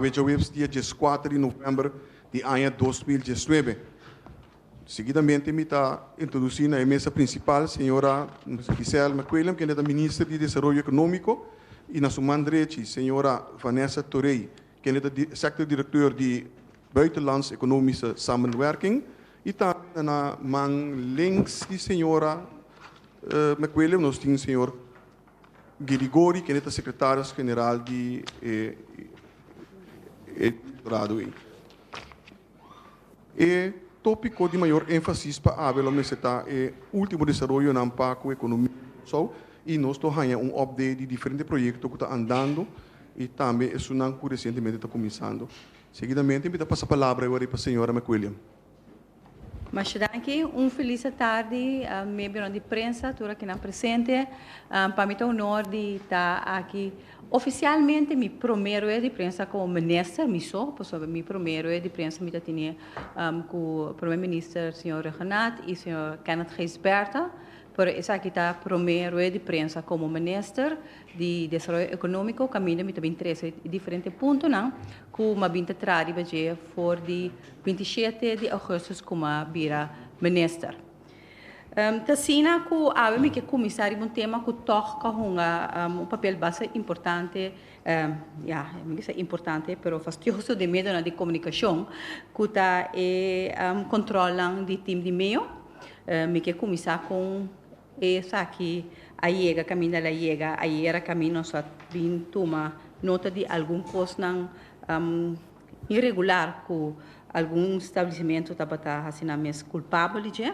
Djaweps dia 14 di novèmber di aña 2019. Seguidamente mi ta introdusí na e mesa prinsipal señora Giselle McWilliam, kende ta minister di Desaroyo Ekonómiko, i na su man drechi señora Vanessa Torrey, kende ta sector directeur di Buitenlands Economische Samenwerking, i tambe na man links di señora McWilliam nos tin señor Girigori, kende ta sekretaris-generaal di e direktorado ei. E tópiko di mayor énfasis pa awe lo mester ta e último desaroyonan pa ku ekonomia di Kòrsou i nos lo haña un update di diferente proyekto ku ta andando i tambe esunnan ku resientemente ta kuminsando. Seguidamente mi ta pasa palabra awor pa señora McWilliam. Masha danki. Un felis tardi, miembronan di prensa, tur akinan presente. Pa mi ta honor di ta aki ofisialmente mi promé rueda di prensa komo minister, mi so, pasobra mi promé rueda di prensa mi ta tene ku Prome Minister señor Rhuggenaath i señor Kenneth Gijsbertha. Pero esaki ta promé rueda di prensa komo minister di Desaroyo Ekonómiko kaminda mi ta bin trese diferente puntonan ku mi a bin ta traha riba dje for di 27 di ougùstùs ku mi a bira minister. Ta asina ku awe mi ke kuminsá riba un tema ku tòg ka hunga un papel basta importante, ya, mi ke sa importante pero fastioso den medionan di komunikashon ku ta e kòntròlnan di tim di meo. Mi ke kuminsá kon esaki a yega kaminda el a yega ayera kaminda nos a bin tuma nota di algun kosnan iregular ku algun establesimentu tabata hasi nan mes kulpabel di dje.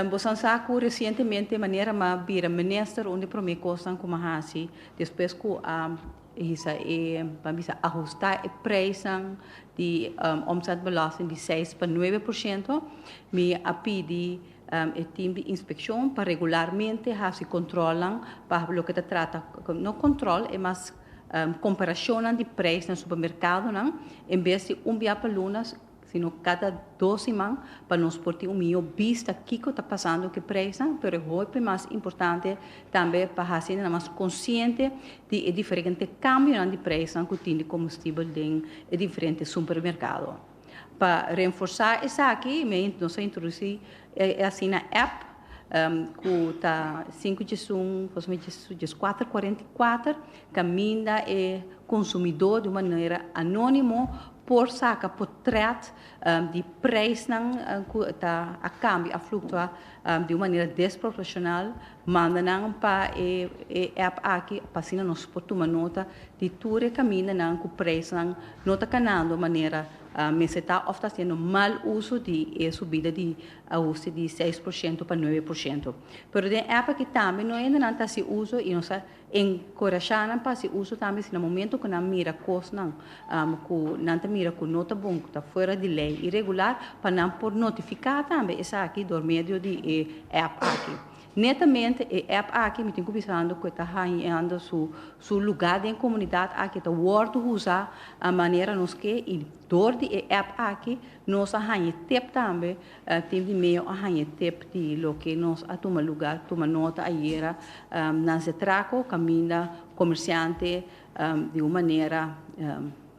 Boso a sa ku resientemente manera mi a bira minister un di promé kosnan ku mi a hasi despues ku a hisa e ban bisa ahustá e preisnan di omzetbelasting di seis pa 9%, mi a pidi e tim di inspekshon pa regularmente hasi kontrolnan pa loke ta trata no kontrol e mas komparashonnan di preis na supermerkadonan en bes di un bia pa luna sino kada dos siman pa nos por tin un mihó bista kiko ta pasando ku e preisnan, pero e hopi mas importante tambe pa hasi nan mas konsiente di e diferente kambionan di preisnan ku tin di komestibel den e diferente supermerkado. Pa renforsá esaki nos a introdusí e asina app ku ta sinku 11, 1444, kaminda e konsumidó di un manera anónimo por saka potrèt di preisnan ku ta a kambia, a fluktua di un manera desproporshonal, manda nan pa e app aki pa asina nos por tuma nota di tur e kamindanan ku preisnan no ta kanando manera mester ta òf ta hasiendo mal uso di e subida di ahuste di 6% pa 9%. Pero den e app aki tambe no hendenan ta hasi uso i nos a enkurashá nan pa hasi uso tambe si na momento ku nan mira kosnan ku nan ta mira ku no ta bon, ku ta fuera di lei, iregular, pa nan por notifiká tambe esaki dor medio di e app aki. Netamente e app aki mi tin ku bisando ku e ta hañando su su lugá den komunidat aki, e ta wòrdu usá a manera nos ke i dor di e app aki nos a haña tip tambe. Tim di meo a haña tip di loke nos a tuma lugar, tuma nota ayera na Zetraco kaminda komersiante di un manera,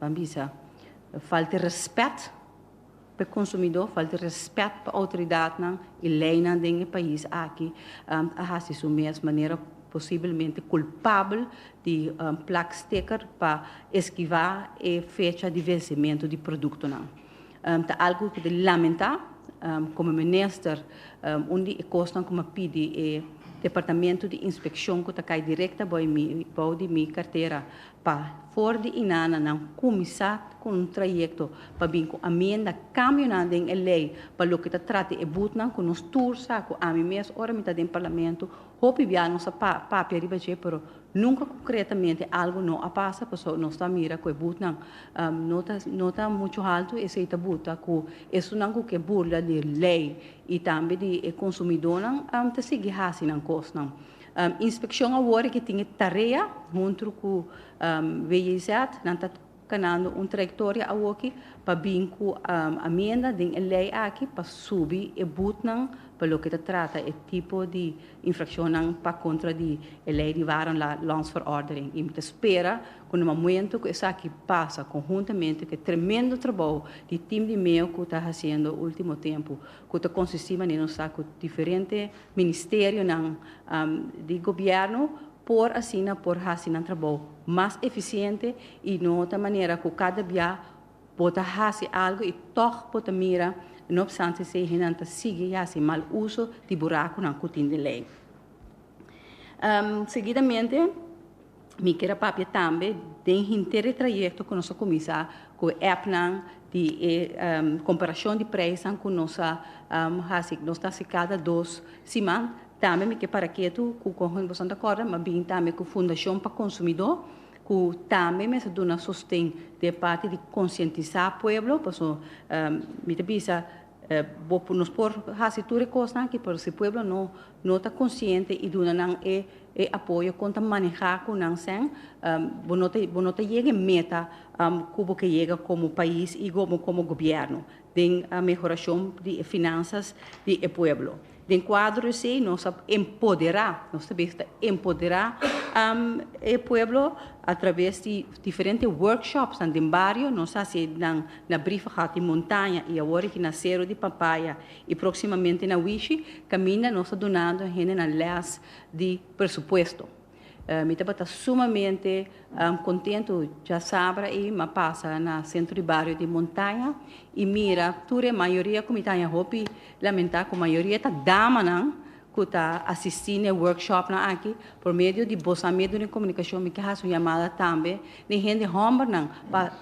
ban bisa, falta respet pa e konsumidó, falta respet pa outoridatnan i leinan den e pais aki a hasi su mes manera posiblemente kulpabel di plak sticker pa eskivá e fecha di vensementu di produktonan. Ta algu ku ta lamentá. Komo minister, un di e kosnan ku mi a pidi e departamento di inspekshon ku ta kai direkta bou di mi kartera pa for di inana nan kuminsá ku un trayekto pa bin ku amienda kambionan den e lei pa loke ta trata e butnan ku nos tur sa ku ami mes ora mi ta den parlamento hopi bia nos a papia riba dje pero nunka konkretamente algu no a pasa pasobra nos ta mira ku e butnan no ta no ta muchu haltu esei ta buta ku esunnan ku ke burla di lei i tambe di e konsumidónan ta sigui hasi nan kosnan. Inspekshon awor ke tin e tarea huntu ku WJZ nan ta. kanando un trayektoria awoki pa bin ku amienda den e lei aki pa subi e butnan pa loke ta trata e tipo di infrakshonnan pa kontra di e lei di warenlandsverordening. I mi ta spera ku na momento ku esaki pasa konhuntamente ku e tremendo trabou di tim di meo ku ta hasiendo último tempu ku ta konsistí manera nos sa ku diferente ministerionan di gobièrnu por asina por hasi nan trabou mas efisiente i no ta manera ku kada bia bo ta hasi algu i tòg bo ta mira no opstante esei hendenan ta sigui hasi mal uso di burakunan ku tin den lei. Seguidamente mi kier a papia tambe den henter e trayekto ku nos a kuminsá ku e appnan di e komparashon di preisnan ku nos a hasi, nos ta hasi kada dos siman. Tambe mi ke para ketu ku kon boso ta kòrda, mi a bin tambe ku Fundashon pa Konsumidó ku tambe mester duna sosten den parti di konsientisá pueblo, pasobra mi ta bisa bo nos por hasi tur e kosnan aki, pero si pueblo no no ta konsiente i duna nan e e apoyo kon ta manehá ku nan sèn, bo no ta bo no ta yega e meta ku bo ke yega komo pais i komo komo gobièrnu den mehorashon di e finansas di e pueblo. Den kuadro esei nos a empoderá, nos ta bisa ta empoderá e pueblo a traves di diferente workshopsnan den bario. Nos a hasi nan na Brievengat di Montaña i awor aki na Sero di Papaya i próksimamente na Wishi, kaminda nos ta dunando hendenan lès di presupuesto. Mi tabata sumamente kontentu djasabra ei m'a pasa na sentro di bario di Montaña i mira tur e mayoria ku mi ta haña hopi lamentá ku mayoria ta damanan ku ta asistí na e workshopnan aki. Por medio di boso medio di komunikashon mi ke hasi un yamada tambe na e hende hòmbernan pa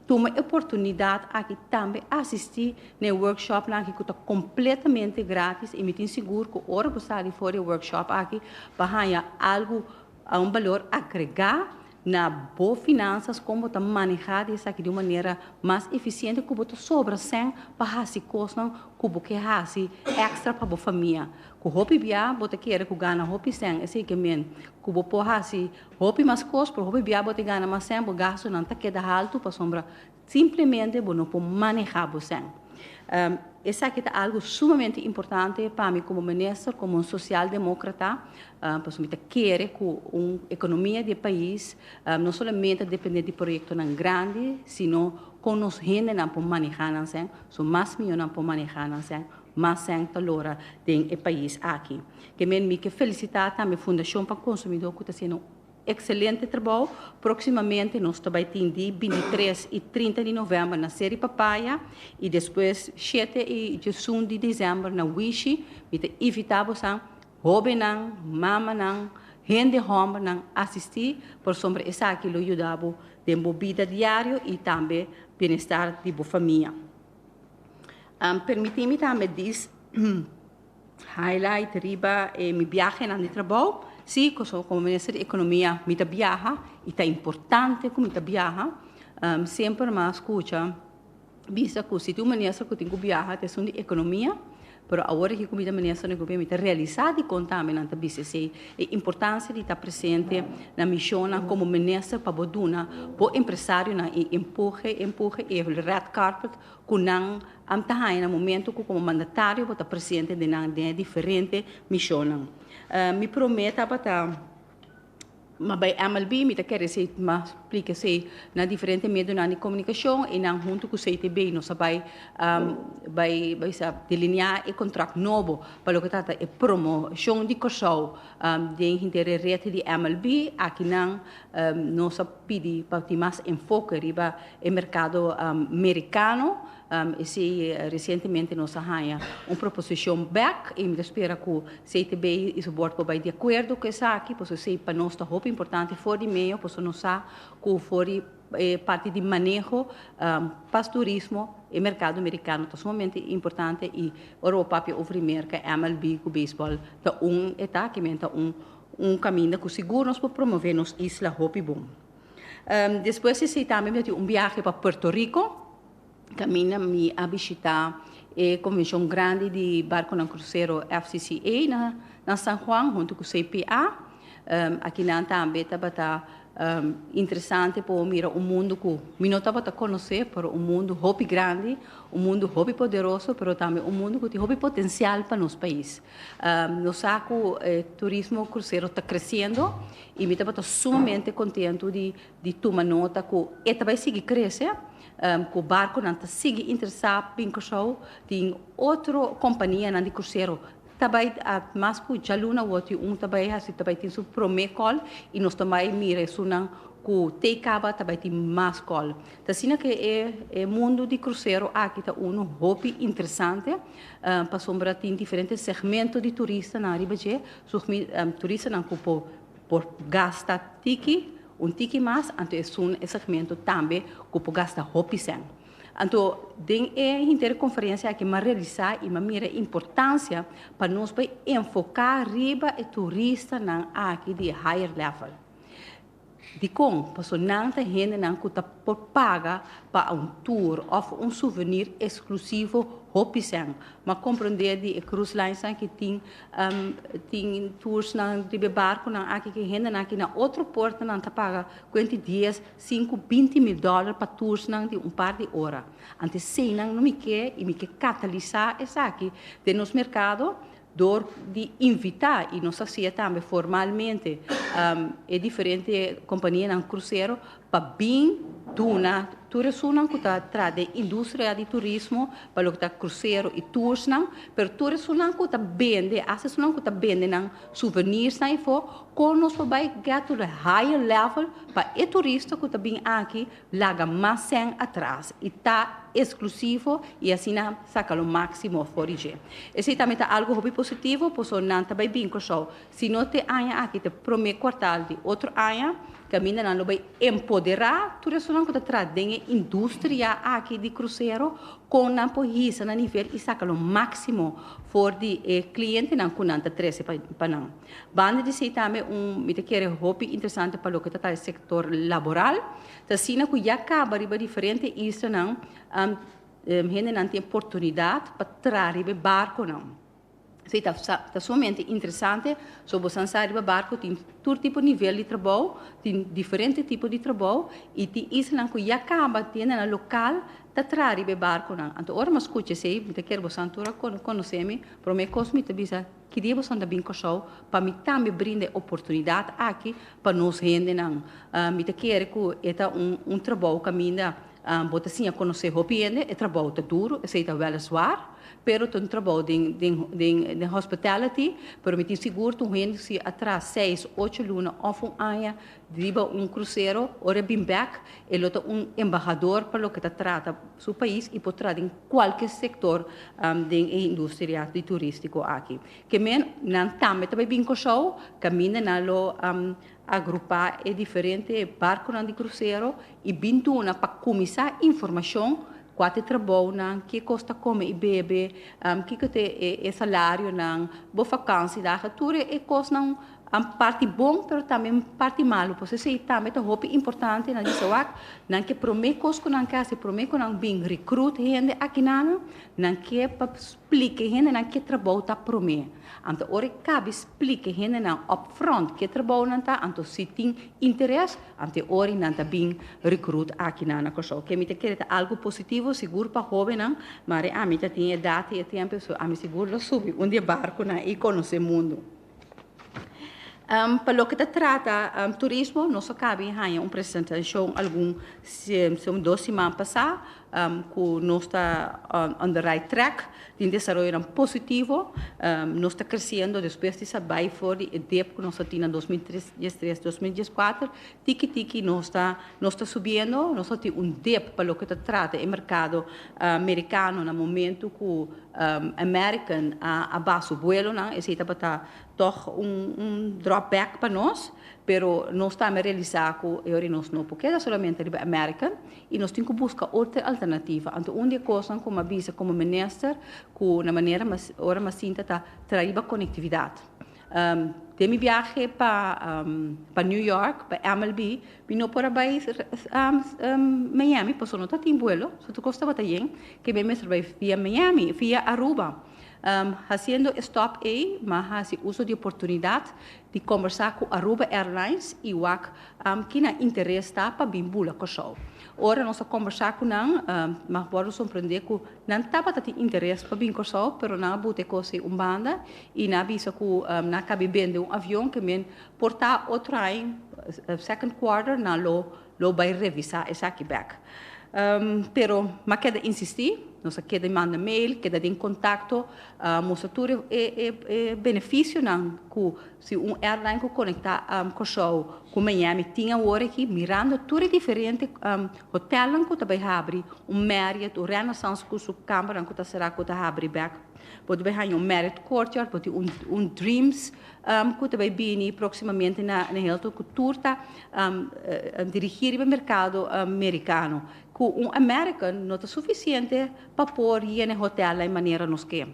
tuma e oportunidat aki tambe asistí na e workshopnan aki ku ta kompletamente gratis i mi tin sigur ku ora bo sali for di e workshop aki bo a haña algu a un balor agregá na bo finansas kon bo ta manehá di esaki di un manera mas efisiente ku bo ta sobra sèn pa hasi kosnan ku bo ke hasi èkstra pa bo famia. Ku hopi bia bo ta kere ku gana hopi sèn esei ke men ku bo por hasi Hopi mas kos, pero hopi bia bo ta gana mas sèn, bo gastunan ta keda haltu pasobra simplemente bo no por manehá bo sèn. Esaki ta algu sumamente importante pa mi komo minister, komo un sosialdemókrata, pasobra mi ta kere ku un ekonomia di e pais no solamente ta dependé di proyektonan grandi, sino kon nos hendenan por manehá nan sèn, so mas mihó nan por manehá nan sèn, mas sèn ta lora den e pais aki. Ke men mi ke felisitá tambe Fundashon pa Konsumidó ku ta hasiendo un ekselente trabou. Próksimamente nos ta bai tin di 23 i 30 di novèmber na Seri Papaya i despues shete i diesun di desèmber na Wishi. Mi ta invitá bosan, hóbennan, mamanan, hende hòmbernan asistí pasobra esaki lo yuda bo den bo bida diario i tambe bienestar di bo famia. Permití mi tambe dis highlight riba e mi biahenan di trabou. Sí, koso komo minister di ekonomia mi ta biaha i ta importante ku mi ta biaha. Semper mi a skucha bisa ku si tin un minister ku tin ku biaha ta esun di ekonomia. Pero awor aki ku mi ta minister di ekonomia mi ta realisá dikon tambe nan ta bisa esei. E importansia di ta presente na mishonnan komo minister pa bo duna bo empresarionan e empuhe, empuhe e red carpet ku nan a ta haña na momento ku komo mandatario bo ta presente den nan den e diferente mishonnan. Mi promé tabata. Ma bai MLB mi ta kere esei ma splika esei na diferente medionan di komunikashon i nan huntu ku CTB nos a bai bai bai sa delineá e kontrakt nobo pa loke ta trata e promoshon di Kòrsou den henter e ret di MLB. Aki nan nos a pidi pa tin mas enfoke riba e merkado merikano. Esei resientemente nos a haña un proposishon bèk i mi ta spera ku CTB i su bòrd por bai di akuerdo ku esaki, pasobra esei pa nos ta hopi importante for di medio, pasobra nos sa ku for di e parti di maneho pa turismo e merkado merikano ta sumamente importante i ora bo papia over di Merka, MLB ku beisbòl ta un eta ki men ta un un kaminda ku sigur nos por promové nos isla hopi bon. Despues di esei tambe mi a tin un biahe pa Puerto Rico. Kaminda mi a bishitá e konvenshon grandi di barkonan krusero FCCA na San Juan huntu ku CPA. Akinan tambe tabata Interesante pa mira un mundu ku mi no tabata konosé, pero un mundu hopi grandi, un mundu hopi poderoso, pero tambe un mundu ku tin hopi potensial pa nos pais. Nos sa ku turismo krusero ta kresiendo i mi tabata sumamente kontentu di tuma nota ku e ta bai sigui krese, ku barkonan ta sigui interesá bin Kòrsou, tin otro kompanianan di krusero ta bai mas ku djaluna awor tin un ta bai hasi ta bai tin su promé kòl i nos ta bai mira esunnan ku te kaba ta bai tin mas kòl. Ta asina ku e mundu di krusero aki ta unu hopi interesante pasobra tin diferente segmento di turistanan riba dje, turistanan ku por gasta tiki, un tiki mas, anto esun e segmento tambe ku por gasta hopi sèn. Anto den e henter konferensia aki m'a realisá i m'a mira e importansia pa nos bai enfoká riba e turistanan aki di higher level. Dikon? Pasobra nan ta hendenan ku ta por paga pa un tour òf un souvenir eksklusivo hopi sèn. M'a komprondé di e cruise linesnan ki tin tin toursnan riba e barkunan aki ku e hendenan aki na otro portanan ta paga kuenta dies Sinku 20 mil dòler pa toursnan di un par di ora. Ante eseinan no mi ke i mi ke katalisá esaki den nos merkado dor di invitá i nos hasié tambe formalmente e diferente kompanianan krusero pa bin duna tur esunnan ku ta traha den industria di turismo pa loke ta krusero i toursnan, pero tur esunnan ku ta bende, asta esunnan ku ta bende nan souvenirsnan efo, kon nos por bai get to the higher level pa e turista ku ta bin aki laga mas sèn atras i ta eksklusivo i asina saka lo máksimo for di dje. Esei tambe ta algu hopi positivo pasobra nan ta bai bin Kòrsou. Si no te aña aki te promé kuartal di otro aña kaminda nan lo bai empoderá tur esunnan ku ta traha den e industria aki di krusero kon nan por hisa nan nivel i saka lo máksimo for di e klientenan ku nan ta trese pa nan. Banda di esei tambe un mi ta kere hopi interesante pa loke ta ta e sektor laboral ta asina ku ya kaba riba diferente islanan hendenan tin oportunidat pa traha riba e barkonan. Esei ta ta sumamente interesante so bosan sa riba barko tin tur tipo nivel di trabou tin diferente tipo di trabou i tin islanan ku ya kaba tiendanan lokal ta traha riba e barkonan. Anto ora mi a skucha esei mi ta kere bosan tur a konosé mi promé kos mi ta bisa Ki dia boso ta bin Kòrsou pa mi tambe brinda e oportunidat aki pa nos hendenan? Mi ta kere ku e ta un trabou kaminda bo ta siña konosé hopi hende. E trabou ta duru, esei ta wèliswaar, pero ta un trabou den hospitality. Pero mi tin sigur ta un hende si a traha seis, ocho luna òf un aña riba un krusero, ora e bin bèk e lo ta un embahador pa loke ta trata su pais i por traha den kualke sektor den e industria di turístiko aki. Ke men nan tambe ta bai bin Kòrsou, kaminda nan lo agrupá e diferente barkunan di krusero i bin duna pa kuminsá informashon kua ta e trabounan, ke kos ta kome i bebe, kiko ta e salarionan, bo fakansidagen, tur e kosnan. Un parti bon pero tambe un parti malu. Pues esei tambe ta hopi importante nan bisa wak nan ke prome kos ku nan ke hasi prome ku nan bin recruit hende akinan nan ke pa splika e hendenan ke trabou ta prome. Anto ora e kabi splika e hendenan up front ke trabou nan ta anto si tin interes anto e ora nan ta bin recruit akinan na Kòrsou. Ke mi ta kere ta algu positivo sigur pa hobennan mare ami ta tin edat i e tempu so ami sigur lo subi un di e barkunan i konosé mundu. Pa loke ta trata turismo, nos a kabi haña un presentashon algun dos siman pasá ku nos ta on the right track, tin desaroyonan positivo, nos ta kresiendo despues di sa bai for di e dip ku nos a tin na 2013, 2014, tiki tiki nos ta nos ta subiendo, nos a tin un dip pa loke ta trata e merkado merikano na momento ku American a baha su buelonan, esei tabata tòg un drop back pa nos, pero nos tambe a realisá ku e ora nos no por keda solamente riba American i nos tin ku buska otro alternativa. Anto un di e kosnan ku mi a bisa komo minister ku na manera ora mi a sinta ta traha riba konektividat. Den mi biahe pa pa New York, pa MLB, mi no por a bai Miami pasobra no tatin vuelo, so tur kos tabata yen, ke mi mester bai via Miami, via Aruba. Hasiendo e stop ei, mi a hasi uso di oportunidat di kombersá ku Aruba Airlines i wak ki nan interes ta pa bin bula Kòrsou. Ora nos a kombersá ku nan, mi a wòrdu sorprendé ku nan tabata tin interes pa bin Kòrsou, pero nan a buta e kos ei un banda i nan a bisa ku nan a kabi bende un avion ke men por ta otro aña, second quarter, nan lo lo bai revisá esaki bèk. Pero mi a keda insistí, nos a keda manda mail, keda den kontakto, mustra tur e e e benefisionan ku si un airline ku konektá Kòrsou ku Miami tin awor aki, mirando tur e diferente hotelnan ku ta bai habri, un Marriott, un Renaissance ku su kambernan ku ta será ku ta habri bèk. Bo ta bai haña un Marriott Courtyard, bo tin un un Dreams ku ta bai bini próksimamente na na Hilton ku tur ta dirigí riba merkado merikano. Ku un American no ta sufisiente pa por yena e hotelnan e manera nos ke.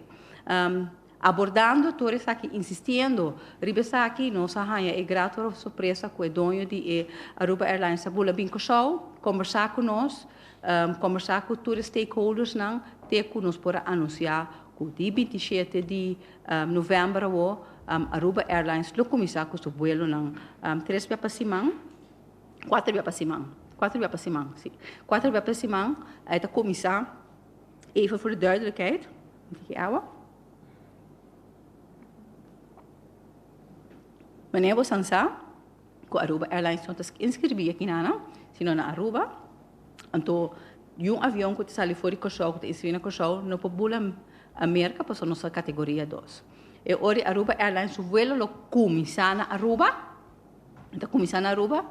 Abordando tur esaki, insistiendo riba esaki, nos a haña e grato sorpresa ku e doño di e Aruba Airlines a bula bin Kòrsou, kombersá ku nos, kombersá ku tur e stakeholdersnan te ku nos por a anunsiá ku di 27 di novèmber awo Aruba Airlines lo kuminsá ku su buelonan tres bia pa siman, kuater bia pa siman, kuater bia pa siman, si, kuater bia pa siman e ta kuminsá, even voor de duidelijkheid, un tiki awa. Wanneer bo san sa ku Aruba Airlines no ta inskribí aki nan, sino na Aruba, anto un avion ku ta sali for di Kòrsou, ku ta inskribí na Kòrsou, no por bula Merka pasobra nos ta kategoria dos. E ora di Aruba Airlines su vuelo lo kuminsá na Aruba, e ta kuminsá na Aruba,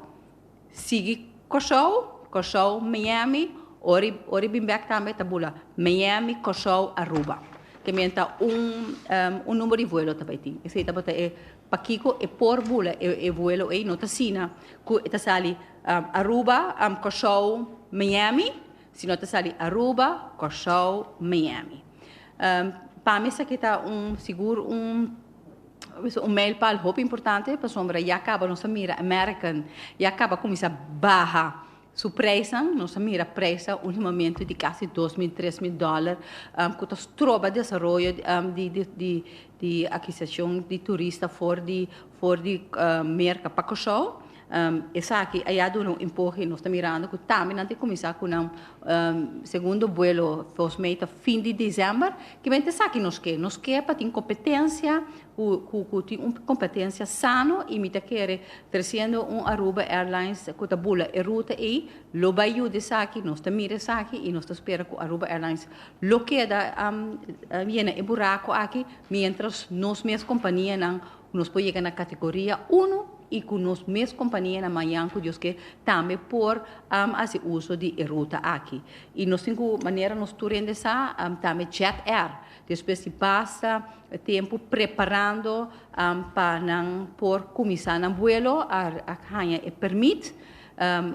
sigui Kòrsou, Kòrsou, Miami, ora ora e bin bèk tambe ta bula Miami, Kòrsou, Aruba. Ke men ta un un number di vuelo ta bai tin. Esei tabata e pakiko e por bula e vuelo ei, no ta asina ku e ta sali Aruba, Kòrsou, Miami, sino ta sali Aruba, Kòrsou, Miami. Pa mi esaki ta un sigur un un mijlpaal hopi importante pasobra ya kaba nos a mira American ya kaba kuminsá baha su prijsnan, nos a mira prijsnan ultimamente di kasi 2000, 3000 dòler ku ta stroba desaroyo di di di akisishon di turista for di for di Merka pa Kòrsou. Esaki a ya duna un empuhe, nos ta mirando ku tambe nan ta kuminsá ku nan segundo buelo volgens mij ta fin di desèmber. Kimente esaki nos ke? Nos ke pa tin kompetensia ku ku tin un kompetensia sano i mi ta kere tresiendo un Aruba Airlines ku ta bula e ruta ei lo bai yuda esaki, nos ta mira esaki i nos ta spera ku Aruba Airlines lo keda yena e buraku aki mientras nos mes kompanianan Nos por yega na kategoria uno i ku nos mes kompania na mañan ku Dios ke tambe por hasi uso di e ruta aki. I nos tin ku manera nos tur hende sa tambe Jet Air despues di basta tempu preparando pa nan por kuminsá nan buelo a haña e permit,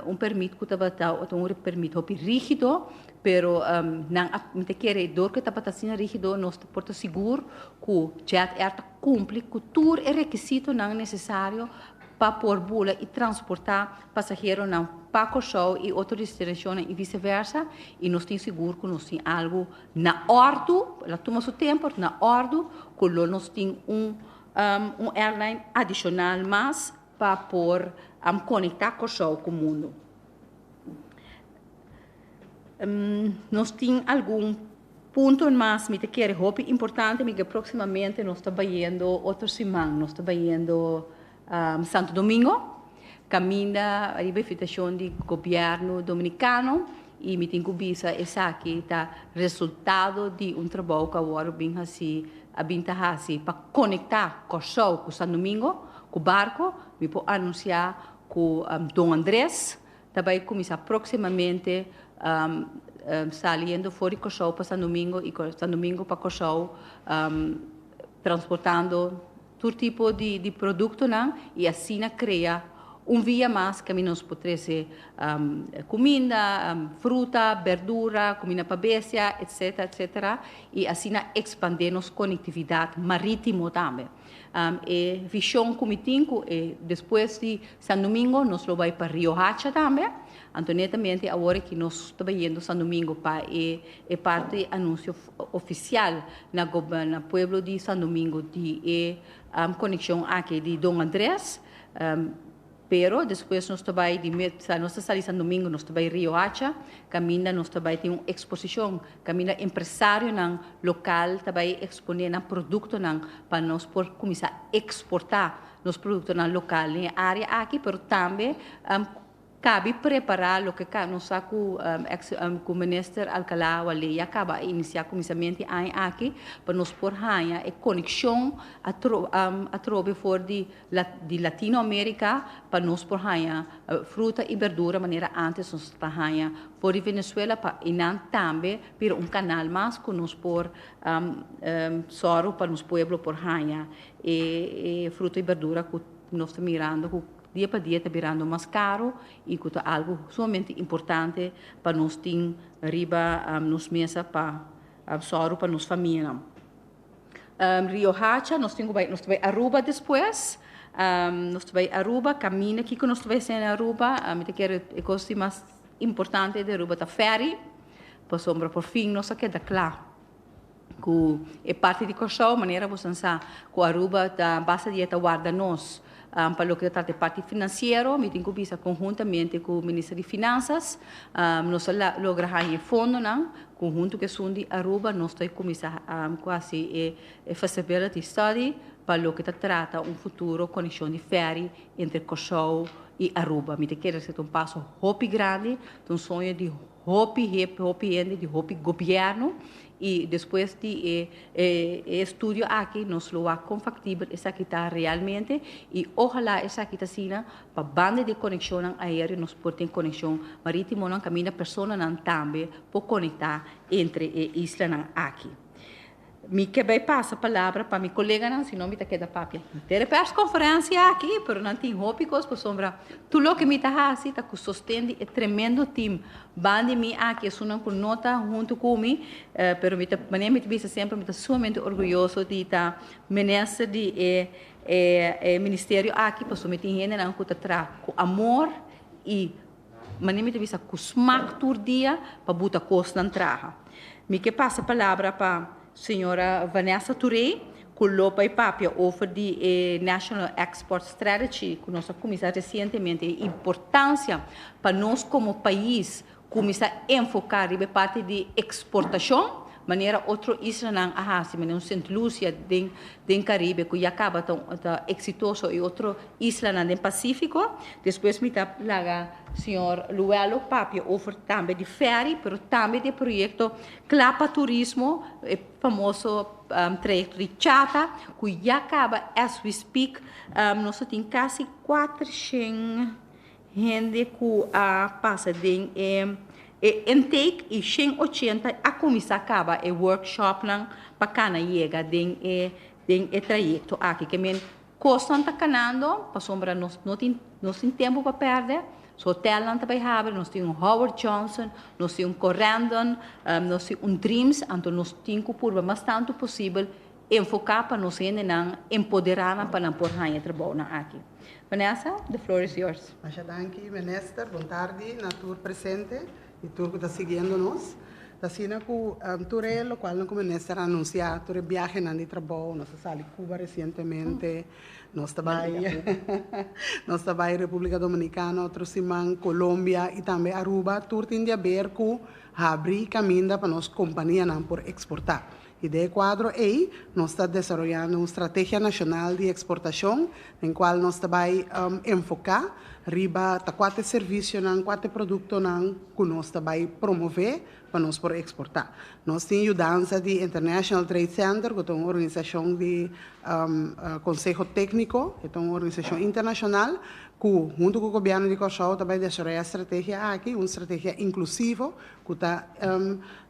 un permit ku tabata un permit hopi rígido. Pero nan a, mi ta kere dor ku e tabata asina rígido nos ta por ta sigur ku Jet Air ta kumpli ku tur e rekisitonan nesesario pa por bula i transportá pasaheronan pa Kòrsou i otro destinashonnan i viseversa i nos tin sigur ku nos tin algu na òrdu, el a tuma su tempu, na òrdu ku lo nos tin un un airline adishonal mas pa por konektá Kòrsou ku mundu. Nos tin algun punto mas mi ta kere hopi importante mi ke próximamente nos ta bayendo otro siman nos ta bayendo Santo Domingo kaminda riba invitashon di gobièrnu dominikano i mi tin ku bisa esaki ta resultado di un trabou ku awor a bin hasi a bin ta hasi pa konektá Kòrsou ku San Domingo ku barko mi por anunsiá ku Don Andres ta bai kuminsá próksimamente saliendo for di Kòrsou pa San Domingo i San Domingo pa Kòrsou transportando tur tipo di produktonan i asina krea. Un via mas kaminda nos por trese kuminda, fruta, berdura, kuminda pa bestia, etc. Etc. I asina ekspandé nos konektividat marítimo tambe. E vishon ku mi tin ku e despues di San Domingo nos lo bai pa Rio Hacha tambe. Anto netamente awor aki nos ta bayendo San Domingo pa e e parti anunsio ofisial na na pueblo di San Domingo di e konekshon aki di Don Andres. Pero despues nos ta bai di nos ta sali San Domingo nos ta bai Rio Hacha kaminda nos ta bai tin un eksposishon kaminda empresarionan lokal ta bai eksponé nan produktonan pa nos por kuminsá eksportá nos produktonan lokal den e área aki pero tambe Kabi prepará loke ka nos sa ku ex ku Minister Alcalá Wallé ya kaba a inisiá kuminsament di aña aki pa nos por haña e konekshon atro atrobe for di di Latino Amerika pa nos por haña fruta i berdura manera antes nos ta haña for di Venezuela pa einan tambe bira un kanal mas ku nos por sòru pa nos pueblo por haña e e fruta i berdura ku nos ta mirando ku Dia pa dia ta birando mas caro y cu ta algo sumamente importante pa nos tin riba nos mesa pa soru pa nos famianan. Rio Hacha, nos tin cu bay, nos ta bay Aruba despues, nos ta bay Aruba, caminda kico nos ta bay haci na Aruba, mi ta kere e cos di mas importante di Aruba ta ferry, pasobra por fin nos a keda cla. Ku e parti di Kòrsou, manera boso sa ku Aruba ta basta di e ta warda nos pa loke ta trata e parti finansiero, mi tin ku bisa konhuntamente ku Minister di Finansas nos a logra haña e fondonan ku huntu ku esun di Aruba nos ta kuminsá ku hasi e feasibility study pa loke ta trata un futuro konekshon di fèri entre Kòrsou i Aruba. Mi ta kere esei ta un paso hopi grandi, ta un soño di hopi hep, hopi hende di hopi gobièrnu i despues di e e estudio aki nos lo wak kon faktibel esaki ta realmente i ohalá esaki ta asina pa banda di e konekshonnan aéreo nos por tin konekshon marítimonan kaminda personanan tambe por konektá entre e islanan aki. Mi ke bai pasa palabra pa mi koleganan, si no mi ta keda papia henter e perskonferensia aki, pero nan tin hopi kos pasobra tur loke mi ta hasi ta ku sosten di e tremendo team ban di mi aki, esunnan ku no ta huntu ku mi, pero mi ta, manera mi ta bisa semper, mi ta sumamente orguyoso di ta minister di e e ministerio aki, pasobra mi tin hendenan ku ta traha ku amor i Manera mi ta bisa ku smak tur dia pa buta kosnan traha. Mi ke pasa palabra pa señora Vanessa Touré ku lo bai papia over di e National Export Strategy ku nos a kuminsá resientemente e importansia pa nos komo pais kuminsá enfoká riba e parti di eksportashon manera otro islanan a hasi manera un Sint Lucia den den Caribe cu ya caba ta ta exitoso y otro islanan den Pacifico. Despues mi ta laga señor Luelo papia over tambe di ferry pero tambe di e proyecto Cla pa Turismo, e famoso trayecto di Chata cu ya caba as we speak nos ta tin casi 400 hende cu a pasa den e e intake y 180 a cuminsa caba e workshopnan pa cana yega den e den e trayecto aki. Ke men cosnan ta canando pasobra nos no tin nos tin tempo pa perde. Su hotelnan ta bay habri, nos tin un Howard Johnson, nos tin un Corendon, nos tin un Dreams, anto nos tin cu purba mas tanto posibel Enfoká pa nos hendenan, empoderá nan pa nan por haña trabounan aki. Vanessa, the floor is yours. Masha danki, Minister. Bon tardi na tur presente y tur cu ta siguiendo nos. Ta asina cu tur e locualnan cu Minister a anuncia, tur e biahenan di trabou, nos a sali Cuba recientemente, nos ta bay nos ta bay Republica Dominicana otro siman, Colombia y tambe Aruba, tur tin di haber cu habri caminda pa nos companianan por exporta. I den e kuadro ei nos ta desaroyando un strategia nashonal di eksportashon den kual nos ta bai enfoká riba ta kua ta e servisionan, kua ta e produktonan ku nos ta bai promové pa nos por eksportá. Nos tin yudansa di International Trade Center ku ta un organisashon di konseho tékniko, e ta un organisashon internashonal. ku huntu ku gobièrnu di Kòrsou ta bai desaroyá e strategia aki, un strategia inklusivo ku ta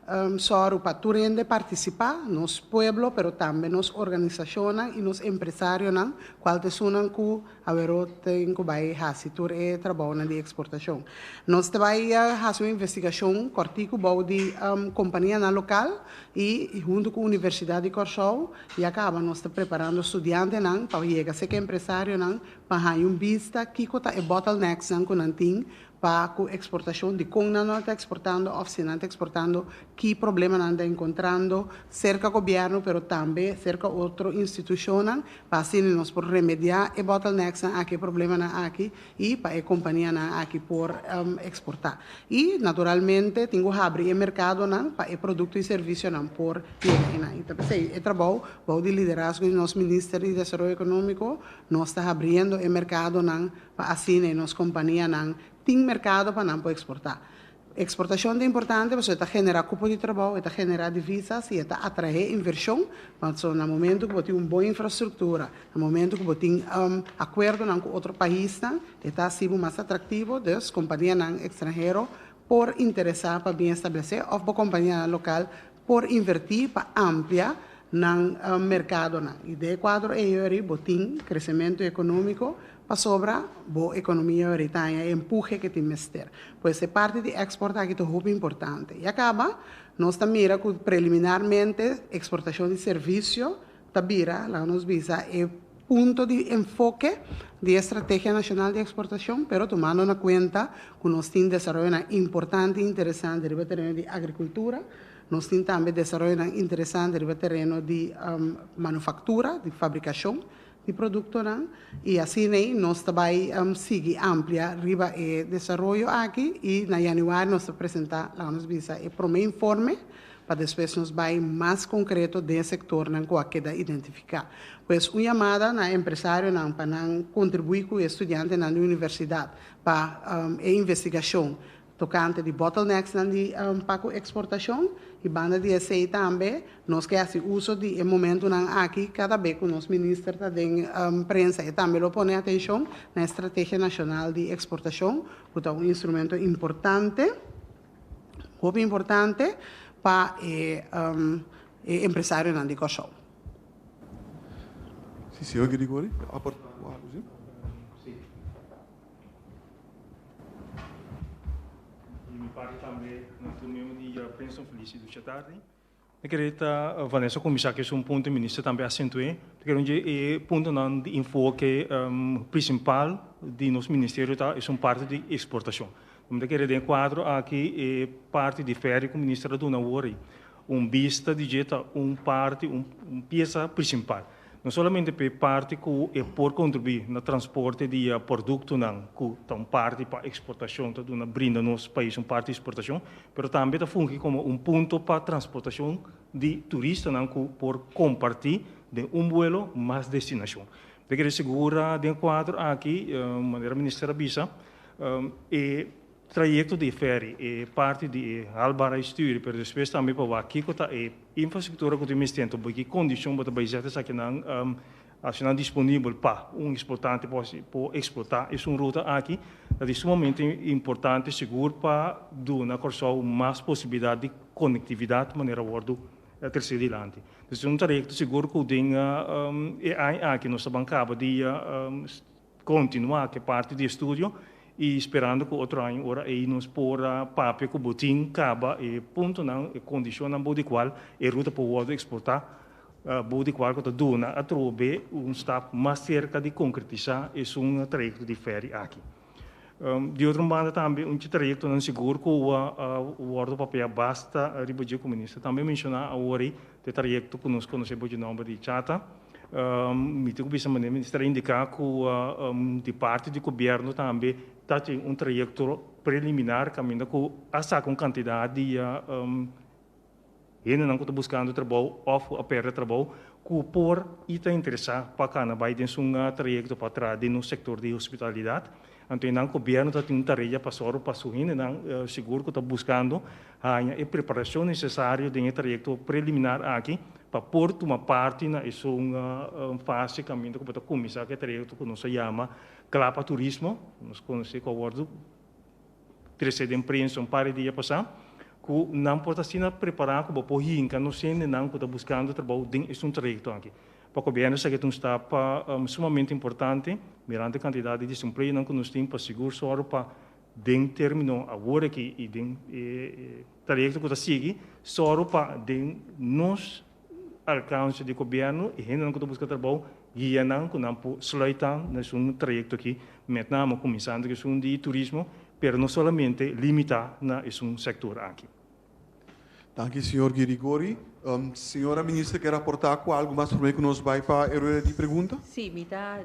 sòru pa tur hende partisipá, nos pueblo pero tambe nos organisashonnan i nos empresarionan kual ta esunnan ku Awero tin ku bai hasi tur e trabounan di eksportashon. Nos ta bai hasi un investigashon kòrtiku bou di kompanianan lokal i huntu ku Universidat di Kòrsou. Ya kaba nos ta preparando studiantenan pa yega serka empresarionan pa haña un bista kiko ta e bottlenecksnan ku nan tin pa ku eksportashon, dikon nan no ta eksportando òf si nan ta eksportando ki problema nan ta enkontrando serka gobièrnu pero tambe serka otro institushonnan pa asina nos por remediá e bottlenecksnan aki, e problemanan aki i pa e kompanianan aki por eksportá. I naturalmente tin ku habri e merkadonan pa e produkto i servisionan por yega einan. I ta p'esei e trabou bou di liderazgo di nos Minister di Desaroyo Ekonómiko nos ta habriendo e merkadonan pa asina e nos kompanianan tin merkado pa nan por eksportá. Eksportashon ta importante pasobra e ta generá kupo di trabou, e ta generá divisas i e ta atraé invershon. Pasobra na momentu ku bo tin un bon infrastruktura, na momentu ku bo tin akuerdonan ku otro paisnan, e ta hasi bo mas atraktivo, dus kompanianan ekstranhero por interesá pa bin establesé òf bo kompanianan lokal por invertí pa amplia nan merkadonan. I den e kuadro ei yori bo tin kresementu ekonómiko pasobra bo ekonomia yori ta haña e empuhe ke tin mester. Pues e parti di èkspòrt aki ta hopi importante. I a kaba nos ta mira ku preliminarmente eksportashon di servisio ta bira, laga nos bisa, e punto di enfoke di e Strategia Nashonal di Eksportashon, pero tumando na kuenta ku nos tin desaroyonan importante i interesante riba tereno di agrikultura, nos tin tambe desaroyonan interesante riba tereno di manufaktura, di fabrikashon di produktonan, i asin'ei nos ta bai sigui amplia riba e desaroyo aki i na yanüari nos ta presentá, laga nos bisa, e promé informe pa despues nos bai mas konkreto den e sektornan ku a keda identifiká. Pues un yamada na empresarionan pa nan kontribuí ku e studiantenan di universidat pa e investigashon tokante di bottlenecksnan di pa ku eksportashon i banda di esei tambe nos ke hasi uso di e momentunan aki kada be ku nos minister ta den prensa e tambe lo pone atenshon na e strategia nashonal di eksportashon ku ta un instrumento importante. Hopi importante pa e e empresarionan di Kòrsou. Si, señor Grigori, aporta algo, si? Si. Di mi parti tambe, na tur miembro di prensa un feliz i ducha tardi. Mi kere ta Vanessa kuminsá ku esun punto e minister tambe a asentu'é. Mi kere un dje e puntonan di enfoke prinsipal di nos ministerio ta esun parti di eksportashon. Mi ta kere den e kuadro aki e parti di fèri ku minister a duna awor ei un bista di dje ta un parti un piesa prinsipal. No solamente p'e parti ku e por kontribuí na transporte di produktonan ku ta un parti pa eksportashon, ta duna brinda nos pais un parti di eksportashon, pero tambe ta fungi komo un punto pa transportashon di turistanan ku por kompartí den un buelo mas destinashon. Ta kere sigura den e kuadro aki, manera Minister a bisa, e Trayekto di e ferry, e parti di e haalbaar a stuur, pero despues tambe pa wak kiko ta e infrastruktura ku tin mester, anto bo ki kondishon bo ta bai zet esakinan hasi nan disponibel pa un eksplotante por hasi por eksplotá esun ruta aki, ta di sumamente importante sigur pa duna Kòrsou mas posibilidat di konektividat manera wòrdu tresé dilanti. Entonces un trayekto sigur ku den e aña aki nos ta ban kaba di Kontinuá ku e parti di estudio i sperando ku otro aña ora ei nos por a papia ku bo tin kaba e puntonan, e kondishonnan bou di kual e ruta por wòrdu eksportá, bou di kual ku ta duna atrobe un stap mas serka di konkretisá esun trayekto di fèri aki. Di otro banda tambe un trayektonan sigur ku a wòrdu papia basta riba dje ku minister tambe menshoná awor ei, ta e trayekto ku nos konosé bou dje nòmber di Chata. Mi tin ku bisa manera minister a indiká ku di parti di gobièrnu tambe ta tin un trayekto preliminar kaminda ku a saka un kantidat di hendenan ku ta buskando trabou òf ku a pèrdè trabou ku por i ta interesá pa kana bai den su trayekto pa traha den nos sektor di hospitalidat. Anto einan gobièrnu ta tin un tarea pa sòru pa su hendenan sigur ku ta buskando haña e preparashon nesesario den e trayekto preliminar aki pa por tuma parti na esun fase kaminda ku bo ta kuminsá ku e trayekto ku nos a yama Kla pa Turismo, nos konosé ku a wòrdu tresé den prensa un par di dia pasá, ku nan por ta asina prepará ku bo por hinka nos hendenan ku ta buskando trabou den esun trayekto aki. Pa gobièrnu esaki ta un stap sumamente importante, mirando e kantidat di desempleonan ku nos tin pa sigur sòru pa den término awor aki i den e trayekto ku ta sigui, sòru pa den nos alkanse di gobièrnu e hendenan ku ta buska trabou guia nan ku nan por sluita na esun trayekto aki, met name kuminsando ku esun di turismo, pero no solamente limitá na esun sektor aki. Danki señor Girigori. Señora Minister kier aportá ku algu mas promé ku nos bai pa e rueda di pregunta? Sí, mi ta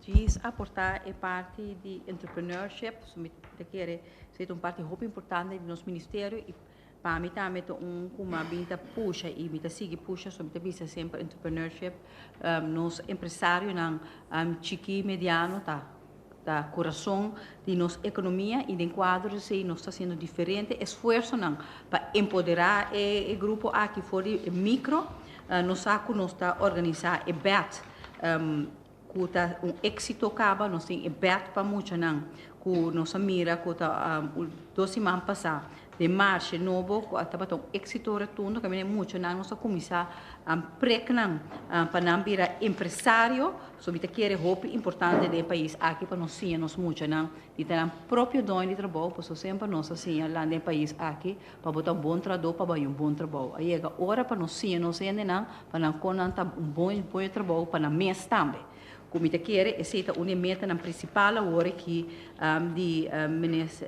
djis aportá e parti di entrepreneurship, mi ta kere esei ta un parti hopi importante di nos ministerio i Pa mi tambe ta un ku mi a bin ta pusha i mi ta sigui pusha, so mi ta bisa semper entrepreneurship, nos empresarionan chikí, mediano ta ta kurason di nos ekonomia i den kuadro di esei nos ta hasiendo diferente esfuersonan pa empoderá e grupo aki for di e mikro. Nos sa ku nos ta organisá e bèt ku ta un éksito kaba, nos tin e bèt pa muchanan ku nos a mira ku ta dos siman pasá den marshe nobo ku a tabata un éksito rotundo kaminda e muchanan nos a kuminsá prek nan pa nan bira empresario. So mi ta kere hopi importante den e pais aki pa nos siña nos muchanan di ta nan propio doño di trabou pasobra semper nos a siña lan den e pais aki Pa bo ta un bon trahadó pa bai un bon trabou. A yega ora pa nos siña nos hendenan pa nan kon nan ta un bon bon trabou pa nan mes tambe. Ku mi ta kere esei ta un di e metanan prinsipal awor aki di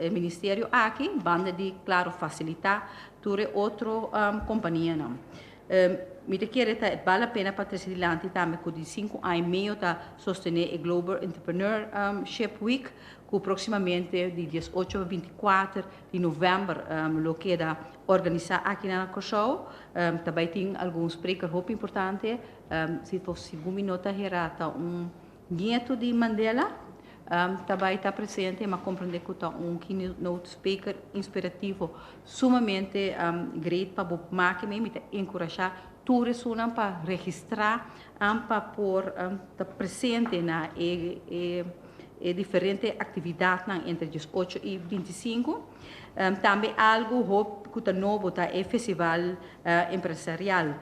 ministerio aki, banda di klaro fasilitá tur e otro kompanianan. Mi ta kere ta bal la pena pa trese dilanti tambe ku di sinku aña i medio ta sostené e Global Entrepreneurship Week ku próksimamente di 18 pa 24 di novèmber lo keda organisá aki na Kòrsou. Ta bai tin algun spreker hopi importante. Si por segun mi no ta hera ta un nieto di Mandela ta bai ta presente. Mi a komprendé ku ta un keynote speaker inspirativo sumamente great pa bo maki mi. Mi ta enkurashá tur esunnan pa registrá pa por ta presente na e E diferente aktividatnan entre 18 i 25. Tambe algu hop ku ta nobo ta e festival empresarial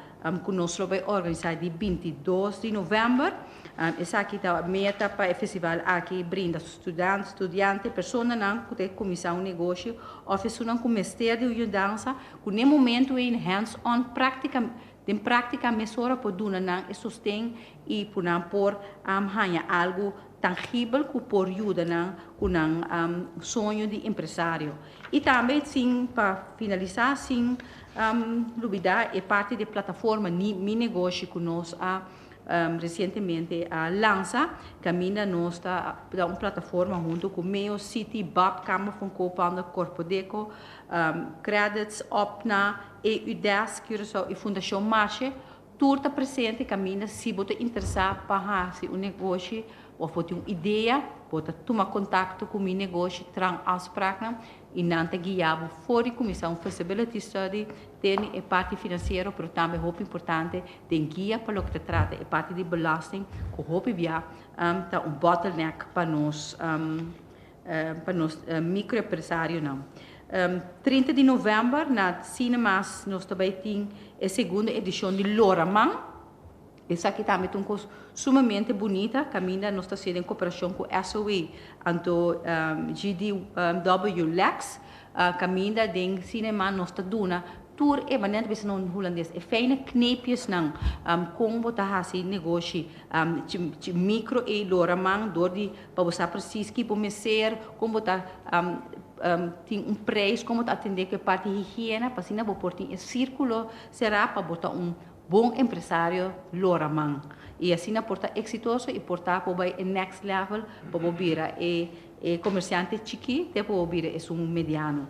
ku nos lo bai organisá di 22 di novèmber. Esaki ta meta pa e festival aki brinda studiante, personanan ku ta kuminsá un negoshi òf esunnan ku mester di un yudansa ku n'e momentu ei hands on práktika den práktika mesora por duna nan e sosten i ku nan por haña algu tangibel ku por yuda nan ku nan soño di empresario. I tambe sin pa finalisá sin lubidá e parti di e plataforma ni Mi Negoshi ku nos a resientemente a lansa kaminda nos ta da un plataforma huntu ku Meo, Citi, bab, Kamer van Koophandel, Korpodeko, Credits, Opna, EU Desk Curaçao i Fundashon Marshe. Tur ta presente kaminda si bo ta interesá pa hasi un negoshi òf bo tin un idea, bo ta tuma kontakto ku Mi Negoshi, traha un afspraknan i nan ta guia bo for di kuminsá un feasibility study tene e parti finansiero pero tambe hopi importante den guia pa loke ta trata e parti di belasting ku hopi bia ta un bottleneck pa nos pa nos mikroempresarionan. 30 di novèmber na Cinemas nos ta bai tin e segundo edishon di Loraman. Esaki tambe ta un kos sumamente bunita kaminda nos ta hasié den koperashon ku SOE anto GDW Lex kaminda den Cinema nos ta duna tur e manera ta bisa na hulandes e fijne kneepjesnan kon bo ta hasi negoshi mikro ei Loraman dor di Pa bo sa precies ki bo mester, kon bo ta tin un prijs, kon bo ta atende ku e parti higiena, pa asina bo por tin e sirkulo será pa bo ta un bon empresario lora man. I asina por ta eksitoso i por ta por bai e next level pa bo bira e e komersiante chikí te pa bo bira esun mediano.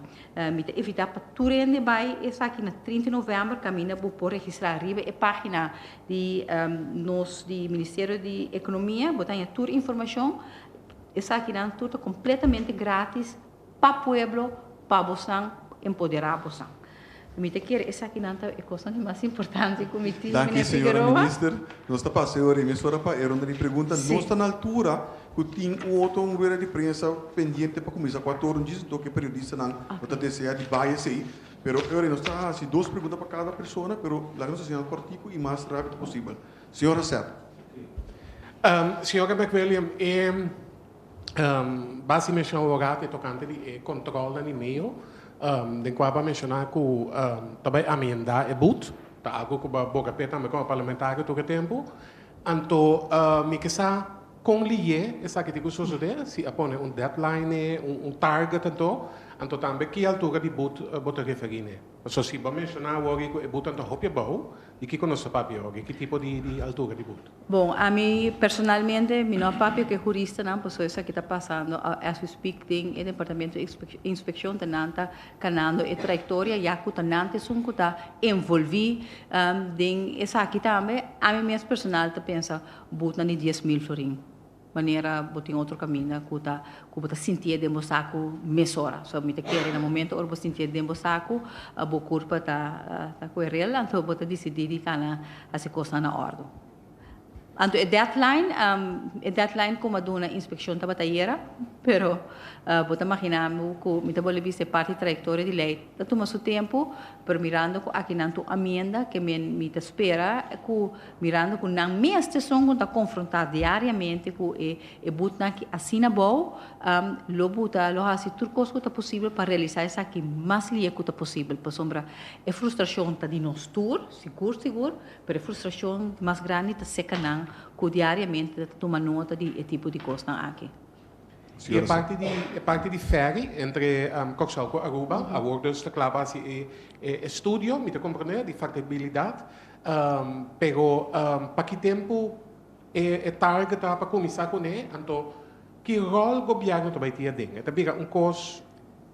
Mi ta invitá pa tur hende bai esaki na 30 novèmber kaminda bo por registrá riba e página di nos di Ministerio di Economia, bo ta haña tur informacion. Esakinan tur ta completamente gratis pa pueblo, pa bosnan, empodera bosnan. Mi ta kere esakinan ta e kosnan di mas importante ku mi tin, Danki, Meneer señora Figueroa. Minister. Nos ta pasa e ora i mesora pa e ronda di pregunta. Sí. Nos ta na altura ku tin un otro un rueda di prensa pendiente pa kuminsá kuater ora djis anto ku e periodistanan lo ta deseá di bai esei. Pero e ora nos ta hasi dos pregunta pa kada persona, pero laga nos hasi nan kòrtiku i mas rápido posibel. Señor Hassett. Señora McWilliam, e basi menciona awor e tocante di e controlnan di mail, den cua bo a menciona cu ta bay amenda e boet, ta algo cu bo a boga p'e tambe como parlamentario tur e tempo. Anto mi ke sa con liye esaki tin cu sosode, si a pone un deadline, un target anto, anto tambe ki altura di boet bo ta referi n'e. Pasobra si bo a menciona awor cu e boetnan ta hopi abou, Di kiko nos ta papia oki? Ki tipo di altura di boet? Bon, ami personalmente mi no a papia ku e huristanan pasobra esaki ta pasando as we speak den e departamento di inspekshon ta nan ta kanando e trayektoria ya ku ta nan ta esun ku ta envolvi den esaki tambe. Ami mes personal ta pensa boetnan di 10,000 florin. Manera bo tin otro caminda cu ta cu bo ta sintié den bo sacu mesora. So mi ta kere na momento ora bo sintié den bo sacu, bo curpa ta ta cu e rel, anto bo ta dicidi di cana haci cosnan na ordo. Anto e deadline, e deadline cu mi a duna inspeccion tabata ayera, pero bo ta magina bo cu mi ta bolbe bisa e parti trayectoria di ley ta tuma su tempo, pero mirando cu aki nan tur amienda ke men mi ta spera cu Mirando ku nan mes ta esun ku ta konfrontá diariamente ku e e butnan aki asina abou, lo buta lo hasi tur kos ku ta posibel pa realisá esaki mas lie ku ta posibel. Pasobra e frustrashon ta di nos tur, sigur sigur, pero e frustrashon mas grandi ta seka nan ku diariamente ta tuma nota di e tipo di kosnan aki. I e parti di e parti di ferry entre Kòrsou ku Aruba, awor dus ta kla pa hasi e e estudio, mi ta komprendé, di faktibilidat. Pero pa ki tempu e target ta pa kuminsá kuné? Anto ki ròl gobièrnu ta bai tin aden? E ta bira un kos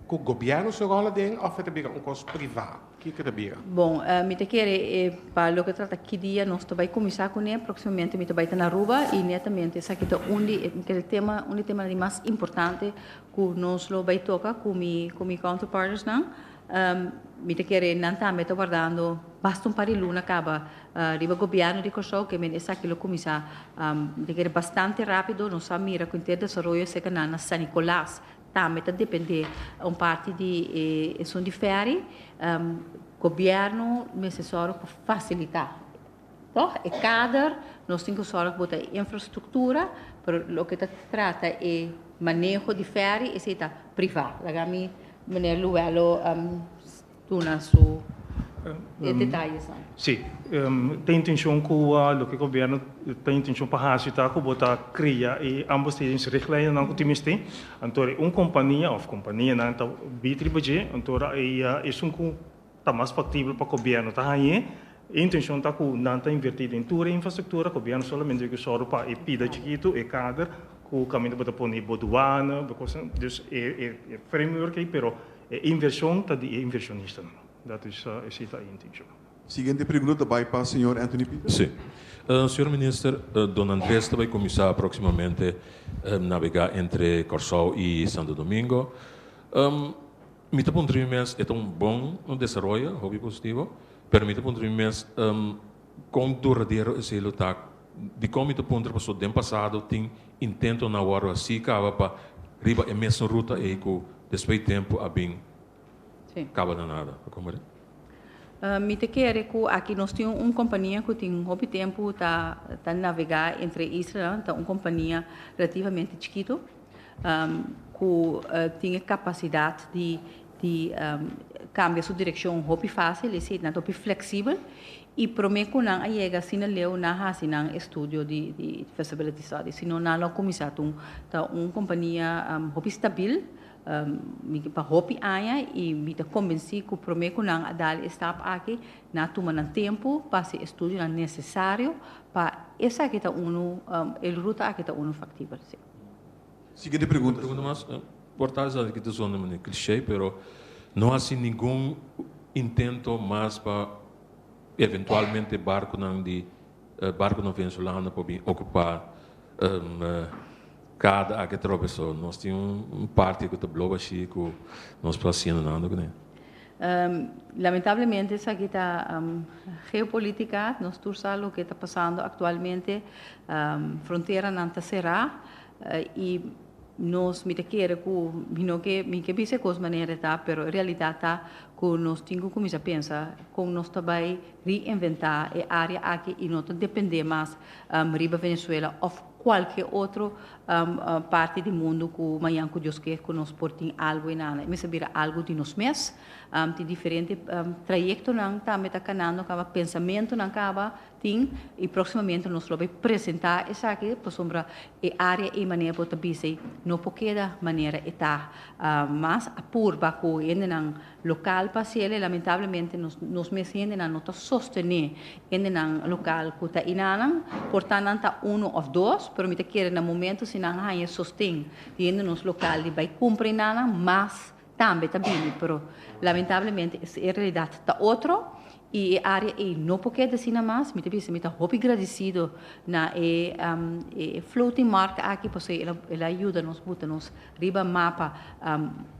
ku gobièrnu su ròl aden òf e ta bira un kos privá? Kiko e ta bira? Bon, mi ta kere pa loke trata ki dia nos ta bai kuminsá kuné, próksimamente mi ta bai ta na Aruba i netamente esaki ta un di e tema, un di e temanan di mas importante ku nos lo bai toka ku mi ku mi counterpartersnan. Mi ta kere nan tambe ta wardando basta un par di luna kaba riba gobièrnu di Kòrsou ke men esaki lo kuminsá. Mi ta kere bastante rápido nos a mira ku henter desaroyo serka nan na San Nicolas tambe ta dependé un parti di e esun di fèri. Gobièrnu mester sòru pa fasilitá tòg e kader, nos tin ku sòru ku bo ta e infrastruktura, pero loke ta trata e maneho di fèri esei ta privá. Laga mi Meneer Luello duna su e detayesnan. Sí, ta intencion cu loke gobierno ta intencion pa haci ta cu bo ta crea e ambos richtlijnennan cu tin mester. Anto un compania of companianan ta bit riba dje, anto e esun cu ta mas factibel pa gobierno ta hañ'e. E intencion ta cu nan ta inverti den tur e infrastructura, gobierno solamente cu sòru pa e pida chikito, e kader cu caminda bo ta pone bo douane, bo cosnan, dus e e framework ey, pero e inversion ta di e inversionistanan. Dat is esey ta e intencion. Siguiente pregunta ta bay pa señor Anthony Pieter. Sí. Señor Minister, Don Andres ta bay cuminsa proximamente nabega entre Corsou y Santo Domingo. Mi ta puntra mi mes, e ta un bon desaroyo, hopi positivo, pero mi ta puntra mi mes kon duradero esei lo ta. Dikon mi ta puntra? Pasobra den pasado tin intentonan wòrdu hasí kaba pa riba e mesun ruta ei ku despues di tempu a bin kaba na nada. Bo komprende? Mi ta kere ku aki nos tin un kompania ku tin hopi tempu ta ta navegá entre islanan, ta un kompania relativamente chikitu. Ku tin e kapasidat di di kambia su direkshon hopi fásil, esei nan ta hopi fleksibel i promé ku nan a yega asina leu nan hasi nan estudio di di feasibility study, sino nan lo kuminsá ta un ta un kompania hopi stabil mi pa hopi aña i mi ta kombensí ku promé ku nan a dal e stap aki nan a tuma nan tempu pa hasi estudionan nesesario pa esaki ta unu e ruta aki ta unu faktibel. Siguiente pregunta. Pregunta mas, por ta esaki ta zona manera cliché, pero no haci ningun intento mas pa eventualmente barconan di barconan venezolano por bin ocupa cada aki atrobe. So nos tin un parti cu ta bloba ashi cu nos por haciendo nada cune. Lamentablemente esaki ta geopolítika, nos tur sa loke ta pasando aktualmente, fronteranan ta será i nos mi ta kere ku mi no ke mi ke bisa e kos manera e ta pero e realidat ta ku nos tin ku kuminsá pensa kon nos ta bai reinventá e área aki i no ta dependé mas riba Venezuela òf kualke otro parti di mundu ku mañan ku Dios ke ku nos por tin algu einan. E mester bira algu di nos mes. Tin diferente trayektonan tambe ta kanando kaba, pensamentunan kaba tin i próksimamente nos lo bai presentá esaki pasobra e área ei manera bo ta bisa ei no por keda manera e ta mas. A purba ku hendenan lokal pa hasiel e lamentablemente nos nos mes hendenan no ta sostené hendenan lokal ku ta einanan. Por ta nan ta unu òf dos pero mi ta kere na momento si nan haña sosten di hende nos lokal di bai kumpra einanan mas tambe ta bini pero lamentablemente e realidat ta otro y e area ey no por keda asina mas. Mi ta bisa mi ta hopi gradicido na e e floating market aki pasobra el a yuda nos buta nos riba mapa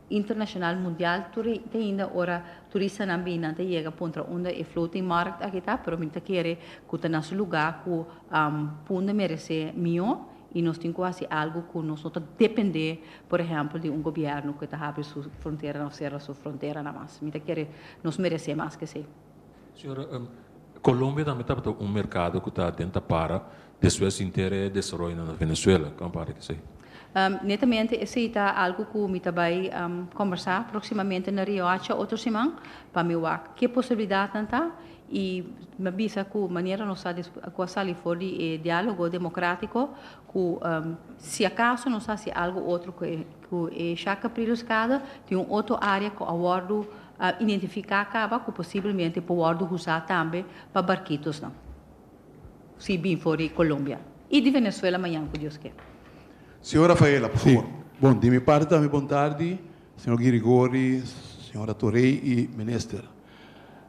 internacional mundial tur te ainda ora turistanan bini nan ta yega puntra unda e floating market aki ta pero mi ta kere cu ta na su lugar cu Punda merece miyo y nos tin cu haci algo cu nos no ta depende por ehempel di un gobierno cu ta habri su fronteranan of cera su fronteranan mas. Mi ta kere nos merece mas cu esey. Señora, Colombia tambe tabata un mercado cu ta den tapara despues henter e desaroyonan na Venezuela. Con para cu esey? Netamente esey ta algo cu mi ta bay combersa proximamente na Riohacha otro siman pa mi wak ke posibilidadnan ta y mi a bisa cu manera nos a cu a sali for di e dialogo democratico cu si acaso nos haci algo otro cu e cu e Sha Capriles Kade tin un otro area cu a wordo identifica caba cu posiblemente por wordo usa tambe pa barkitosnan si bin for di Colombia y di Venezuela mañan cu Dios ke. Señor Rafaela, por Sí. favor. Bon, di mi parti tambe bon tardi, señor Girigori, señora Torey y minister.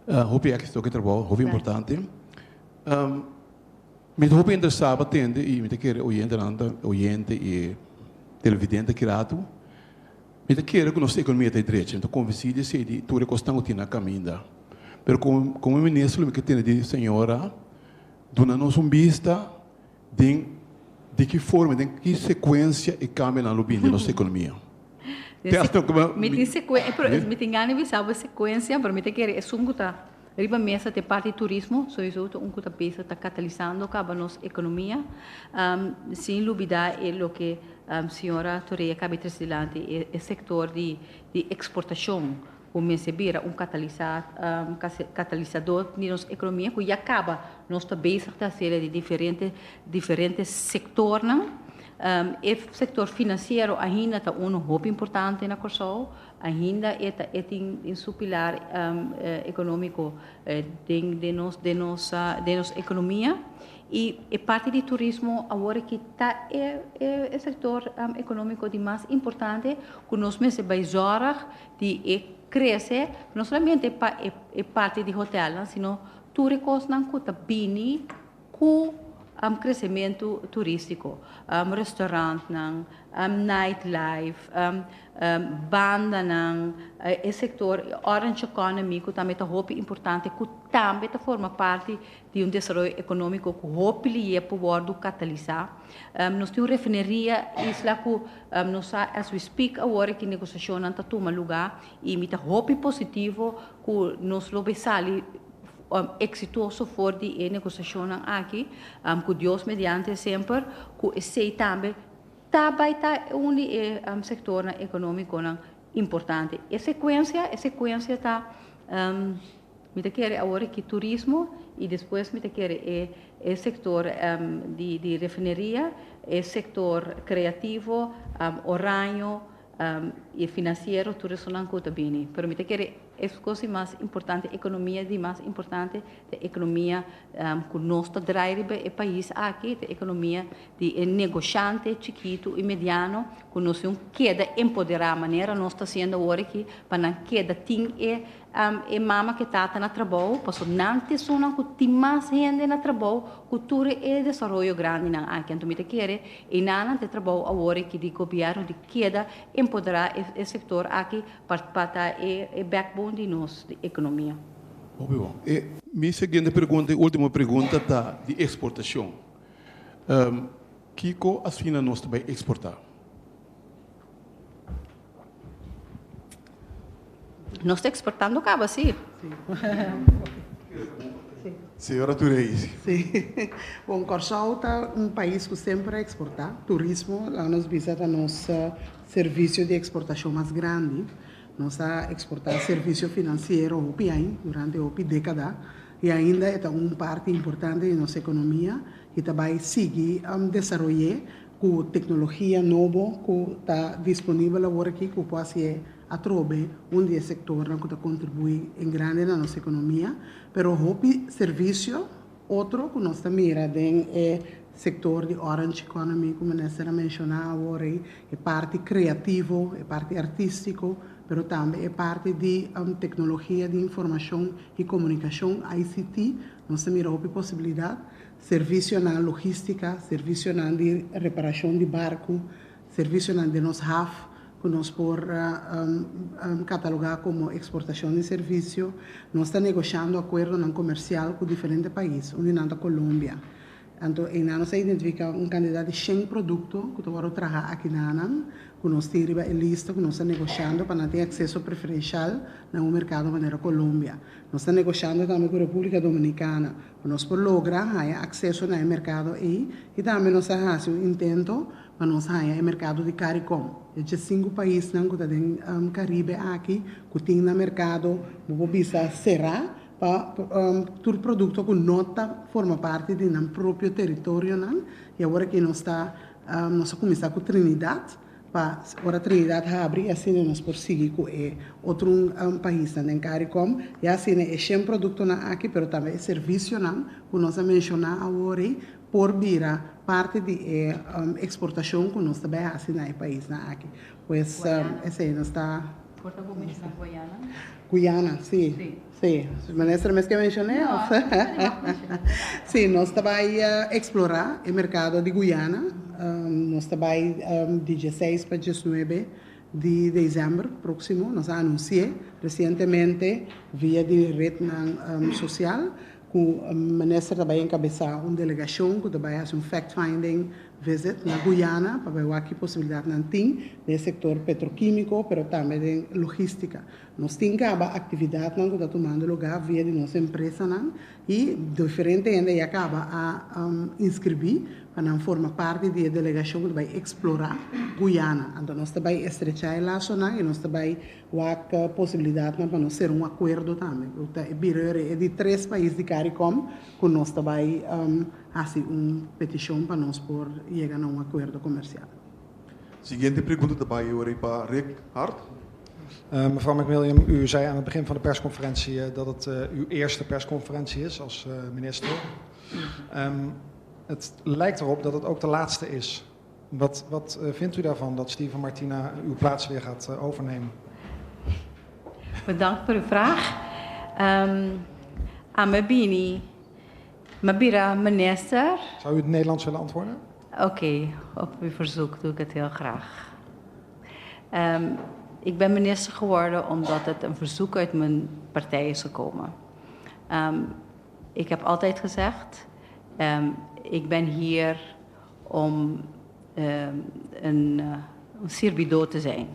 Hopi éxito cu e trabou, hopi importante. Mi ta hopi interesá pa tende y mi ta kere oyentenan ta oyente y televidente ki ratu. Mi ta kere ku nos ekonomia ta e drecha. Mi ta konvensí di esei di tur e kosnan ku tin na kaminda. Pero komo komo minister lo mi ke tende di señora duna nos un bista den di ki forma, den ki sekuensia e kambionan lo bini den nos ekonomia. Te hasta ku mi tin sekuen, mi tin gana di bisa bo e sekuensia, pero mi ta kere esun ku ta Riba mesa ta e parti turismo, soiso ta un ku ta bisa ta katalisando kaba nos ekonomia, sin lubida e loke señora Torea kabi trese dilanti, e sektor di di eksportashon ku mester bira un katalisador di nos ekonomia ku ya kaba nos ta bezig ta hasiel di diferente diferente sektornan. E sektor finansiero ainda ta unu hopi importante na Kòrsou. Ainda e ta e tin den su pilar economico den den nos den nos den nos economia y e parti di turismo awor aki ta e e sector economico di mas importante cu nos mester bay zorg di e crece no solamente pa e e parti di hotelnan sino tur e cosnan cu ta bini cu crecemento turistico, restaurantnan, nightlife, bandanan, e sector orange economy cu tambe ta hopi importante cu tambe ta forma parti di un desaroyo economico cu hopi liye por wordo catalisa. Nos tin un refineria isla cu nos sa as we speak awor aki negociacionnan ta tuma lugar y mi ta hopi positivo cu nos lo bay sali Exitoso for di e negociacionnan aki, cu Dios mediante semper, cu esey tambe ta bay ta un di e sectornan economiconan importante. E secuencia, e secuencia ta, mi ta kere awor aki turismo y despues mi ta kere e e sector di di refineria, e sector creativo, oraño, E financiero tur esonan cu ta bini. Pero mi ta kere e cos di mas importante, economia di mas importante ta economia cu nos ta draai riba e pais aki, ta economia di e negoshante chikito y mediano cu nos tin keda empodera manera nos ta haciendo awor aki pa nan keda tin e E mama ku e tata na trabou, pasobra nan ta esunnan ku tin mas hende na trabou ku tur e desaroyo grandinan aki. Anto mi ta kere e nannan ta e trabou awor aki di gobièrnu di keda empoderá e e sektor aki pa pa ta e e backbone di nos ekonomia. Hopi bon. E mi siguiente pregunta y ultimo pregunta ta di exportacion. Kico asina nos ta bay exporta? Nos ta exportando caba, si. Señora Turey. Si. Bon, Kòrsou ta un pais ku semper a eksportá. Turismo, laga nos bisa, ta nos servisio di eksportashon mas grandi. Nos a eksportá servisio finansiero hopi aña, durante hopi dékada, i ainda e ta un parti importante di nos ekonomia i ta bai sigui desaroy'é ku teknologia nobo ku ta disponibel awor aki ku por hasié atrobe un di e sektornan ku ta kontribuí en grande na nos ekonomia. Pero hopi servisio otro ku nos ta mira den e sektor di Orange Economy ku Minister a menshoná awor ei, e parti kreativo, e parti artístiko, pero tambe e parti di teknologia di informashon i komunikashon, ICT, nos ta mira hopi posibilidat. Servisionan logístika, servisionan di reparashon di barku, servisionan den nos haf ku nos por katalogá komo eksportashon di servisio. Nos ta negoshando akuerdonan komersial ku diferente pais, un di nan ta Colombia. Anto einan nos a identifiká un kantidat di shen produkto ku ta wòrdu traha aki nanan, ku nos tin riba e lista ku nos ta negoshando pa nan tin akseso preferenshal na un merkado manera Colombia. Nos ta negoshando tambe ku Repúblika Dominikana. Pa nos por logra haña akseso na e merkado ei i tambe nos a hasi un intento pa nos haña e merkado di Caricom. E djesinku paisnan ku ta den Karibe aki ku tin nan merkado bo por bisa será pa tur produkto ku no ta forma parti di nan propio teritorionan i awor aki nos ta nos a kuminsá ku Trinidad. Pa ora Trinidad habri y asina nos por sigui cu e otro paisnan den Caricom y asina e shen productonan aki pero tambe e servicionan cu nos a menciona awor ey por bira parti di e exportacion cu nos ta bay haci na e paisnan aki. Pues esey nos ta. Por ta bo menciona Guyana? Guyana, si. Si. Minister mes ke mencion'e of? Si, nos ta bay explora e mercado di Guyana. Nos ta bay di dieseis pa diesnuebe di december proximo. Nos a anunci'e recientemente via di rednan social cu Minister ta bay encabesa un delegacion cu ta bay haci un fact finding visit na Guyana pa bay wak ki posibilidadnan tin den e sector petroquimico pero tambe den logistica. Nos tin kaba aktividatnan ku ta tumando lugá via di nos empresanan i diferente hende ya kaba a inskribí pa nan forma parti di e delegashon ku ta bai eksplorá Guyana. Anto nos ta bai estrechá e lasonan i nos ta bai wak posibilidatnan pa nos sera un akuerdo tambe. Ku ta e bira e di tres pais di Caricom ku nos ta bai hasi un petishon pa nos por yega na un akuerdo komersial. Siguiente pregunta ta bai ora pa Rick Hart. Mevrouw McWilliam, u zei aan het begin van de persconferentie dat het uw eerste persconferentie is als minister. Het lijkt erop dat het ook de laatste is. Wat, wat vindt u daarvan dat Steven Martina uw plaats weer gaat overnemen? Bedankt voor uw vraag. Ami a bini, m'a bira minister. Zou u het Nederlands willen antwoorden? Oké, op uw verzoek doe ik het heel graag. Ik ben minister geworden omdat het een verzoek uit mijn partij is gekomen. Ik heb altijd gezegd, ik ben hier om een sirbidó te zijn.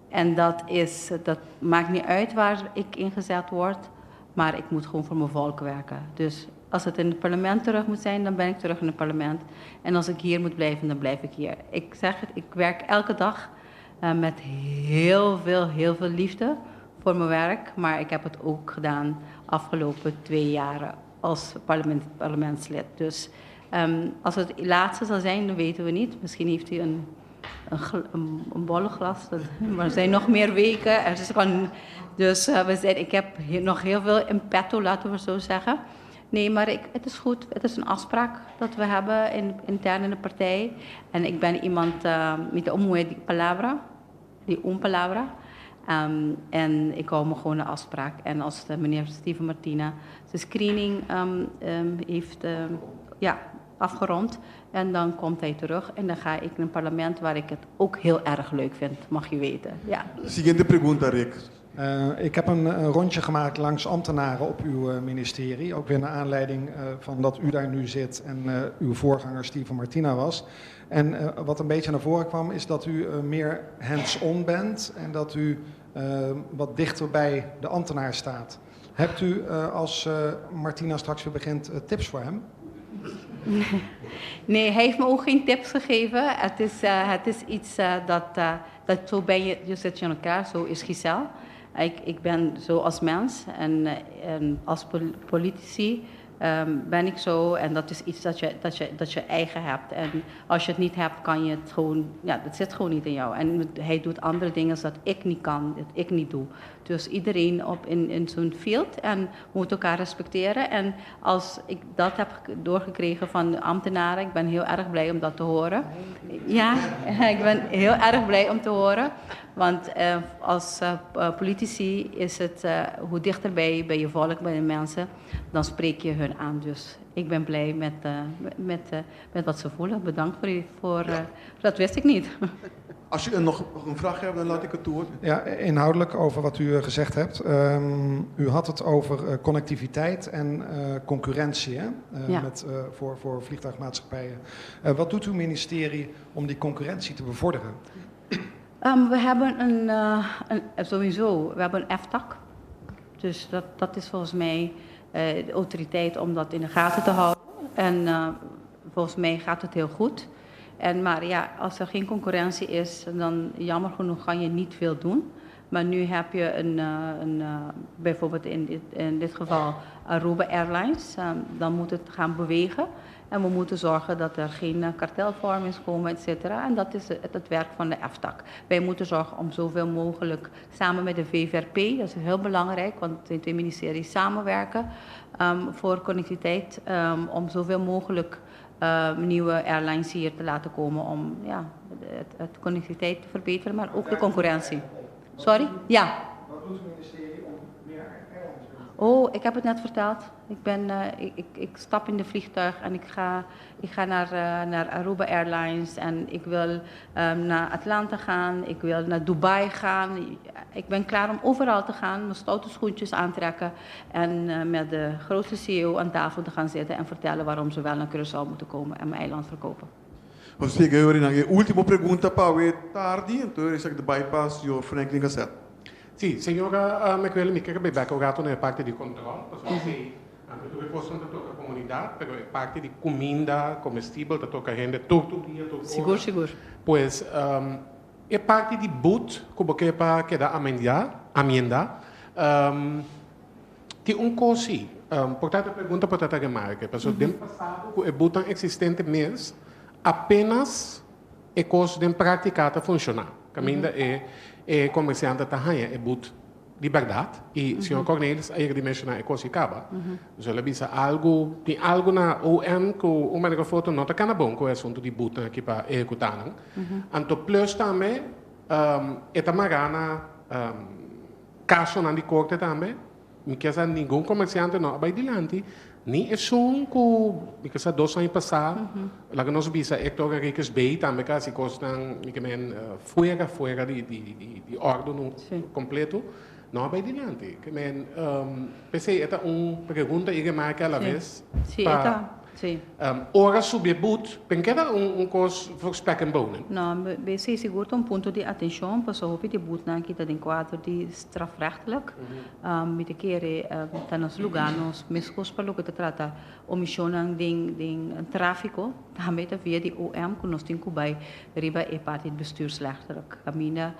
En dat, is, dat maakt niet uit waar ik ingezet word, maar ik moet gewoon voor mijn volk werken. Dus als het in het parlement terug moet zijn, dan ben ik terug in het parlement. En als ik hier moet blijven, dan blijf ik hier. Ik zeg het, ik werk elke dag met heel veel, heel veel liefde voor mijn werk. Maar ik heb het ook gedaan afgelopen 2 jaren als parlementslid. Dus als het laatste zal zijn, dan weten we niet. Misschien heeft u een bolleglas. Maar er zijn nog meer weken. Er is gewoon, dus ik heb nog heel veel in petto, laten we zo zeggen. Nee, maar het is goed. Het is een afspraak dat we hebben intern in de partij. En ik ben iemand met de di palabra, di un palabra. En ik hou me gewoon de afspraak. En als de meneer Steven Martina zijn screening heeft, ja, Afgerond. En dan komt hij terug en dan ga ik naar het parlement waar ik het ook heel erg leuk vind, mag je weten. Ja. Siguiente pregunta, Rick. Ik heb een rondje gemaakt langs ambtenaren op uw ministerie. Ook weer naar aanleiding van dat u daar nu zit en uw voorganger Steven Martina was. En wat een beetje naar voren kwam is dat u meer hands-on bent en dat u wat dichter bij de ambtenaar staat. Hebt u als Martina straks weer begint tips voor hem? Nee, hij heeft me ook geen tips gegeven. Het is iets dat zo ben je, je zit je in elkaar, zo is Giselle. Ik ben zo als mens en als politici ben ik zo. En dat is iets dat je eigen hebt. En als je het niet hebt, kan je het gewoon, ja, dat zit gewoon niet in jou. En hij doet andere dingen dat ik niet kan, dat ik niet doe. Dus iedereen in zo'n field en we moeten elkaar respecteren. En als ik dat heb doorgekregen van de ambtenaren, ik ben heel erg blij om dat te horen. Ja, ik ben heel erg blij om te horen. Want als politici is het hoe dichterbij bij je volk, bij de mensen, dan spreek je hun aan. Dus ik ben blij met wat ze voelen. Bedankt voor ja. Dat wist ik niet. Als je nog een vraag hebt, dan laat ik het toe. Ja, inhoudelijk over wat u gezegd hebt. U had het over connectiviteit en concurrentie, hè? Ja. Voor vliegtuigmaatschappijen. Wat doet uw ministerie om die concurrentie te bevorderen? We hebben een, sowieso, we hebben een FTAC. Dus dat is volgens mij de autoriteit om dat in de gaten te houden. En volgens mij gaat het heel goed. Maar ja, als er geen concurrentie is, dan jammer genoeg kan je niet veel doen. Maar nu heb je een bijvoorbeeld in dit geval Aruba Airlines. Dan moet het gaan bewegen. En we moeten zorgen dat er geen kartelvorming komen, et cetera. En dat is het werk van de FTAC. Wij moeten zorgen om zoveel mogelijk samen met de VVRP, dat is heel belangrijk, want de twee ministeries samenwerken voor connectiviteit, om zoveel mogelijk nieuwe airlines hier te laten komen om, ja, het connectiviteit te verbeteren, maar ook de concurrentie. Sorry? Ja. Wat doet het ministerie om meer airlines Oh, ik heb het net verteld. Ik stap in de vliegtuig en ik ga naar Aruba Airlines en ik wil naar Atlanta gaan, ik wil naar Dubai gaan. Ik ben klaar om overal te gaan, mijn stoute schoentjes aantrekken en met de grootste CEO aan tafel te gaan zitten en vertellen waarom ze wel naar Curaçao moeten komen en mijn eiland verkopen. Nos ta yega na e último pregunta pa e tardi, anto esaki ta bypass señor Franklin Cassette. Si, señora McWilliam, mi ke bèk un ratu na parti di kontròl, pasobra si, anto tur kos ta toka komunidat, pero e parti di kuminda, komestibel, ta toka hende tur dia, tur Sigur. Pues, e parti di boet, ku bo ke pa keda amendá, tin un kos, por tantu pregunta por tantu remarke, pasobra den pasado, ku e boet eksistente mes, apenas e kos den práktika ta funshoná. Kaminda e komersiante ta haña e boet di berdat i señor Cornelis a menshoná e kos kaba. So el a bisa algu, tin algu na OM ku un manera foto no ta kana bon ku e asuntu di boet aki pa ehekutá nan. Anto plus tambe e ta mará na kaso nan di korte tambe. Mi ke sa ningun komersiante no bai dilanti, ni esun ku mi ke sa 2 aña pasá, laga nos bisa Hector Henriquez B tambe kasi kosnan mi ke men fuera di òrdu no kompleto, no bai dilanti. Ke men p'esei e ta un pregunta i remarke a la bes. Si, ta. Si. Ora subi boet, pen keda un kos voor spek en bonen. No, si, sigur un punto di atenshon, pasobra hopi di boetnan aki ta den kuadro di strafrechtelijk. Mi ta kere ta nos lugá nos meskos pa loke ta trata omishon den tráfiko, tambe ta via di OM ku nos tin ku bai riba e parti bestuursrechtelijk. Kaminda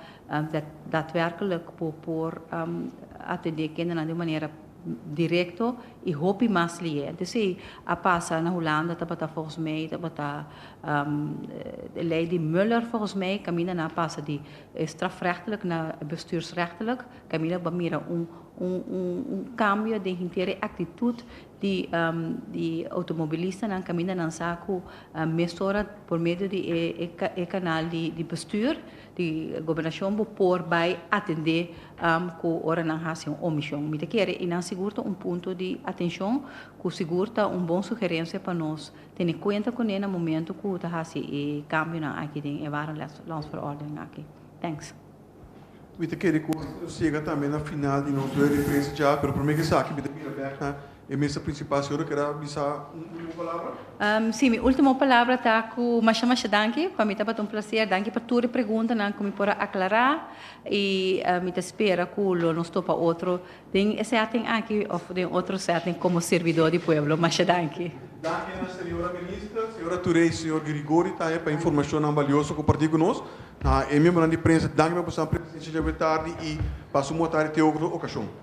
dat daadwerkelijk por atendé kendenan di manera direkto i hopi mas lié. Dus a pasa na Hulanda, tabata volgens mij, tabata de lei di Muller volgens mij, kaminda nan a pasa di strafrechtelijk naar bestuursrechtelijk, kaminda bo a mira un Un kambio den henter e aktitut di outomobilistanan kaminda nan sa ku mesora por medio di e kanal di bestuur di gobernashon bo por bai atendé ku ora nan hasi un omishon. Mi ta kere i nan sigur ta un punto di atenshon ku sigur ta un bon sugerensia pa nos tene kuenta kuné na momento ku ta hasi e kambionan aki den e warenlandsverordening aki. Thanks. Mi ta kere ku nos yega tambe na final di nos rueda di prensa dja, pero promé ku esaki mi ta bira bèk na e mesa prinsipal. Señora kere a bisa un último palabra? Sí, mi último palabra ta ku masha masha danki. Pa mi tabata un plaser. Danki pa tur e preguntanan ku mi por a aklará i mi ta spera ku lo nos topa otro den e setting aki òf den otro setting komo sirbidó di pueblo. Masha danki. Danki na señora Minister, señora Touré i señor Grigori tambe pa e informashonnan balioso kompartí ku nos. Na e miembronan di prensa, danki pa boso presensia djawe tardi i pasa un bon tardi te otro okashon.